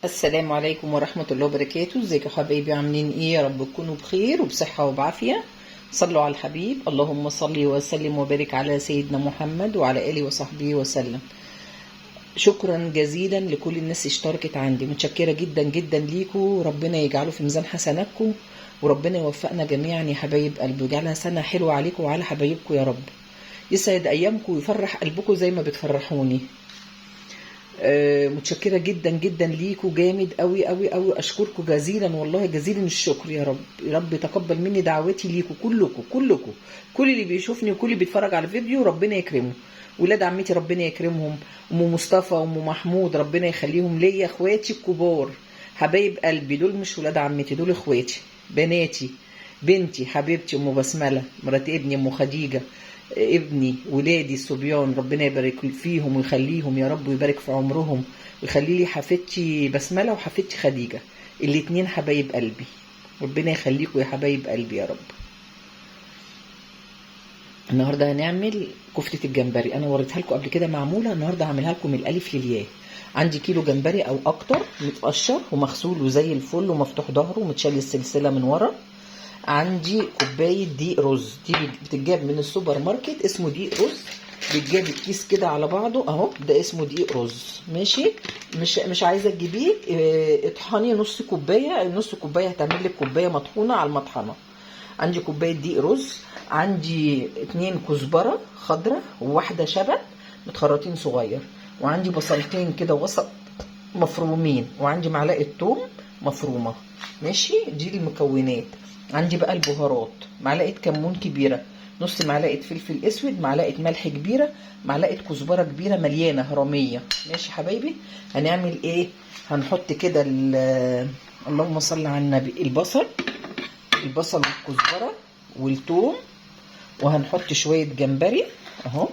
السلام عليكم ورحمة الله وبركاته. ازيكم يا حبايبي، عاملين ايه؟ يا رب تكونوا بخير وبصحة وبعافية. صلوا على الحبيب، اللهم صل وسلم وبارك على سيدنا محمد وعلى آله وصحبه وسلم. شكرا جزيلا لكل الناس اشتركت عندي، متشكرة جدا جدا ليكم، ربنا يجعله في ميزان حسناتكم وربنا يوفقنا جميعا يا حبايب قلبي، ويجعلها سنة حلوة عليكم وعلى حبايبكم يا رب، يسعد ايامكم ويفرح قلبكم زي ما بتفرحوني. متشكرة جدا جدا ليكم جامد قوي قوي قوي، اشكركم جزيلا والله جزيلا الشكر يا رب. يا رب تقبل مني دعوتي ليكم كلكم كلكم، كل اللي بيشوفني وكل اللي بيتفرج على الفيديو ربنا يكرمه. ولاد عمتي ربنا يكرمهم، ام مصطفى وام محمود ربنا يخليهم ليا، اخواتي الكبار حبايب قلبي، دول مش ولاد عمتي، دول اخواتي، بناتي، بنتي حبيبتي ام بسملة، مرات ابني ام خديجة، ابني، ولادي الصبيان ربنا يبارك فيهم ويخليهم يا رب ويبارك في عمرهم، ويخلي لي حفيدتي بسملة وحفيدتي خديجة، الاتنين حبايب قلبي، ربنا يخليكم يا حبايب قلبي يا رب. النهارده هنعمل كفتة الجمبري، انا وريتها لكم قبل كده معمولة، النهارده هعملها لكم من الالف للياء. عندي كيلو جمبري او اكتر متقشر ومغسول وزي الفل ومفتوح ظهره ومتشال السلسلة من ورا. عندي كوباية دقيق رز، دي بتتجاب من السوبر ماركت، اسمه دقيق رز، بيتجاب الكيس كده على بعضه اهو، ده اسمه دقيق رز. ماشي، مش عايزه تجيبيه، اطحني نص كوباية، نص كوباية هتعمل لك كوباية مطحونه على المطحنه. عندي كوباية دقيق رز، عندي 2 كزبره خضراء وواحدة شبت متخرطين صغير، وعندي بصلتين كده وسط مفرومين، وعندي معلقه ثوم مفرومه. ماشي، دي المكونات. عندي بقى البهارات، معلقه كمون كبيرة، نص معلقه فلفل اسود، معلقه ملح كبيرة، معلقه كزبره كبيرة مليانة هرميه. ماشي حبايبي، هنعمل ايه؟ هنحط كده اللهم صل على النبي، البصل والكزبره والثوم، وهنحط شوية جمبري اهو،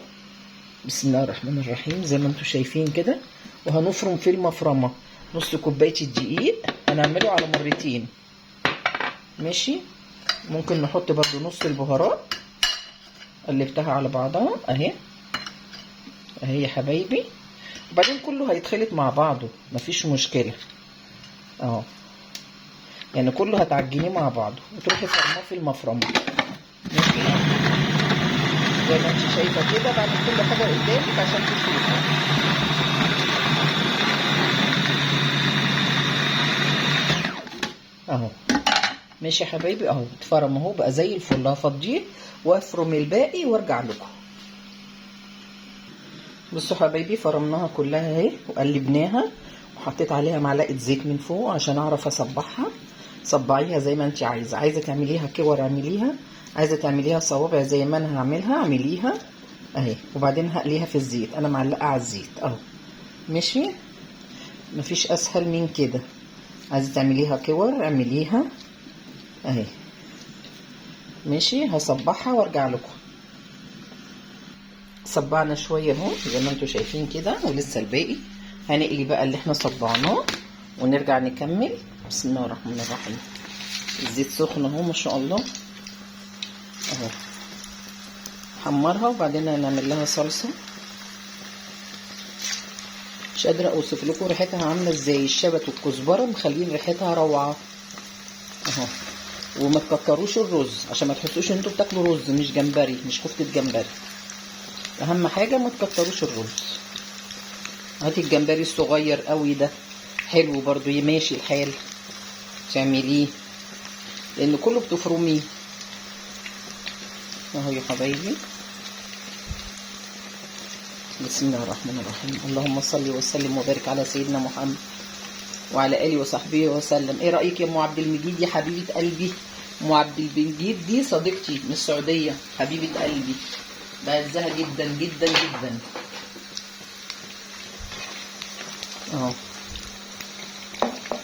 بسم الله الرحمن الرحيم، زي ما انتم شايفين كده. وهنفرم في المفرمه نص كوباية الدقيق، هنعمله على مرتين. ماشي، ممكن نحط برضو نص البهارات، قلبتها على بعضها اهي اهي يا حبايبي، وبعدين كله هيتخلط مع بعضه مفيش مشكلة اهو، يعني كله هتعجنيه مع بعضه وتروحي فرماه في المفرمه. ماشي، زي ما انت شايفه كده، بعمل كل حاجة قدامك عشان تشوفي. اهو ماشي يا حبايبي، اهو اتفرم اهو بقى زي الفل. هفضيه وافرم الباقي وارجع لكم. بصوا حبايبي، فرمناها كلها اهي وقلبناها، وحطيت عليها معلقه زيت من فوق عشان اعرف اصبعها. صبعيها زي ما انت عايزه، عايزه تعمليها كور اعمليها، عايزه تعمليها صوابع زي ما انا هعملها اعمليها اهي. وبعدين هقليها في الزيت، انا معلقه على الزيت اهو. ماشي، مفيش اسهل من كده. عايزه تعمليها كور اعمليها اهي. ماشي، هصبعها وارجع لكم. صبعنا شوية اهو زي ما انتم شايفين كده، ولسه الباقي. هنقلي بقى اللي احنا صبعناه ونرجع نكمل. بسم الله الرحمن الرحيم. الزيت سخن اهو ما شاء الله اهو، حمرها وبعدين هنعمل لها صلصه. مش قادرة اوصف لكم ريحتها عامله ازاي، الشبت والكزبره مخلين ريحتها روعه اهو. وما تكتروش الرز عشان ما تحسوش ان انتوا بتاكلوا رز مش جمبري، مش كفته جمبري. اهم حاجة ما تكتروش الرز. هاتي الجمبري الصغير قوي ده حلو برضو، يماشي الحال تعمليه لان كله بتفرميه اهو يا حبايبي. بسم الله الرحمن الرحيم، اللهم صل وسلم وبارك على سيدنا محمد وعلى اله وصحبه وسلم. ايه رايك يا ام عبد المجيد يا حبيبه قلبي؟ ام عبد المجيد دي صديقتي من السعودية، حبيبه قلبي، بعزها جدا جدا جدا اهو.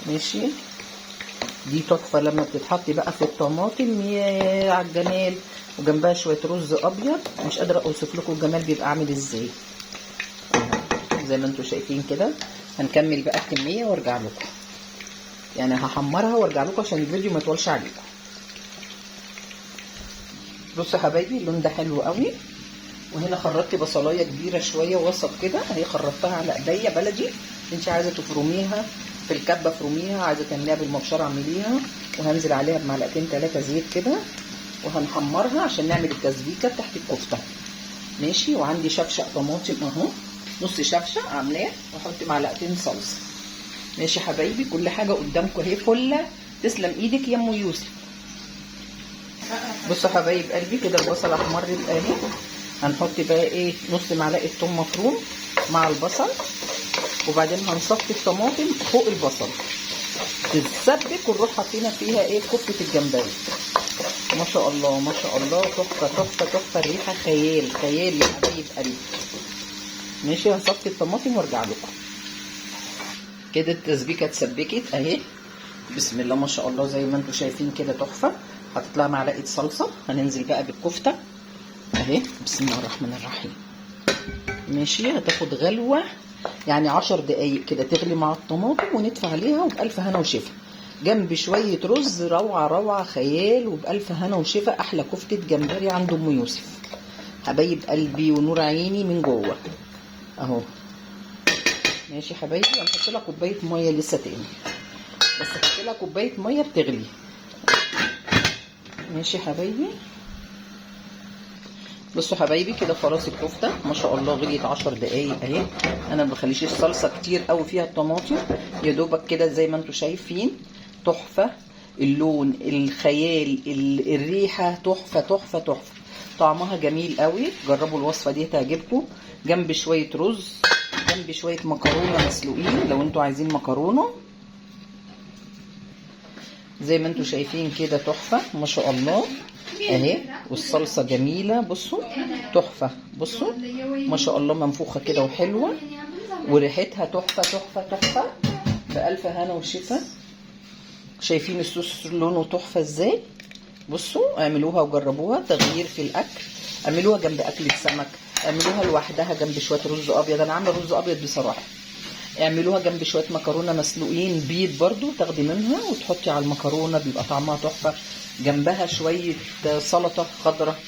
ماشي، دي تحفة لما بتتحط بقى في الطماطم، يا على الجمال، وجنبها شوية رز ابيض. مش قادرة اوصف لكم الجمال بيبقى عامل ازاي زي ما انتم شايفين كده. هنكمل بقى الكمية وارجع لكم، يعني هحمرها وارجع لكم عشان الفيديو ما يطولش عليكم. بصوا يا حبايبي، اللون ده حلو قوي. وهنا خرطت بصلايه كبيرة شوية وسط كده اهي، خرطتها على ايديا بلدي. انت عايزه تفرميها في الكبه افرميها، عايزه تعمليها بالمبشره اعمليها. وهنزل عليها بمعلقتين 3 زيت كده، وهنحمرها عشان نعمل التسبيكه تحت الكفتة. ماشي. وعندي شفشق طماطم اهو، نص شفشق عاملاه، واحط معلقتين صلصه. ماشي حبايبي، كل حاجة قدامكم اهي فله. تسلم ايدك يا ام يوسف. بصوا حبايب قلبي كده البصل احمرت اهي. هنحط بقى ايه، نص معلقه ثوم مفروم مع البصل، وبعدين هنصفي الطماطم فوق البصل تتسبك، ونروح حاطين فيها ايه، كفته الجمبري. ما شاء الله ما شاء الله، تحفة تحفة تحفة، الريحة خيال خيال يا حبايب قلبي. ماشي، هصفي الطماطم وارجع لكم. كده التسبيكه اتسبكت اهي، بسم الله ما شاء الله، زي ما انتم شايفين كده تحفة. حطيت لها معلقه صلصه. هننزل بقى بالكفته اهي، بسم الله الرحمن الرحيم. ماشي، هتاخد غلوه يعني 10 دقايق كده تغلي مع الطماطم، وندفع عليها وبألف هنا وشفا، جنب شوية رز روعه روعه خيال، وبألف هنا وشفا. احلى كفته جمبري عند ام يوسف، حبايب قلبي ونور عيني من جوه اهو. ماشي حبايبي، هنحط لها كوباية مية لسه تاني، بس هحط لها كوباية مية بتغلي. ماشي حبايبي، بصوا حبايبي كده خلاص الكفتة ما شاء الله غليت 10 دقايق اهي. انا ما بخليش الصلصه كتير قوي فيها الطماطم، يا دوبك كده زي ما انتم شايفين تحفة، اللون الخيال، الريحة تحفة تحفة تحفة، طعمها جميل قوي. جربوا الوصفة دي هتعجبكم، جنب شوية رز، جنب شوية مكرونه مسلوقين لو انتوا عايزين مكرونه. زي ما انتوا شايفين كده تحفة ما شاء الله اهي، والصلصه جميلة، بصوا تحفة، بصوا ما شاء الله منفوخه كده وحلوه، وريحتها تحفة تحفة تحفة، بألف هنا وشفا. شايفين الصوص لونه تحفة ازاي؟ بصوا اعملوها وجربوها، تغيير في الاكل، اعملوها جنب اكله سمك، اعملوها لوحدها جنب شوية رز ابيض، انا عامله رز ابيض بصراحة. اعملوها جنب شوية مكرونه مسلوقين بيض برضو، تاخدي منها وتحطي على المكرونه بيبقى طعمها تحفة، جنبها شوية سلطة خضراء،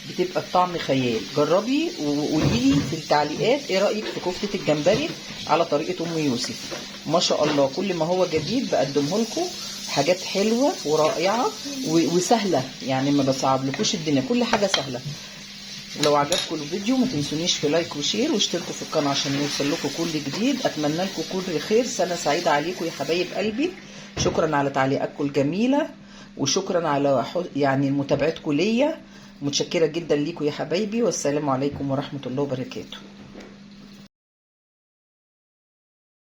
بتبقى الطعم خيال. جربي وقولي لي في التعليقات ايه رايك في كفته الجمبري على طريقه ام يوسف. ما شاء الله كل ما هو جديد بقدمه لكم، حاجات حلوة ورائعة وسهلة، يعني ما بصعبلكوش الدنيا، كل حاجة سهلة. لو عجبكم الفيديو ما تنسونيش في like و share، واشتركوا في القناة عشان يوصل لكم كل جديد. اتمنى لكم كل خير، سنة سعيدة عليكم يا حبايب قلبي. شكرا على تعليقاتكم الجميلة، وشكرا على يعني متابعتكم ليا، متشكره جدا ليكم يا حبايبي، والسلام عليكم ورحمة الله وبركاته.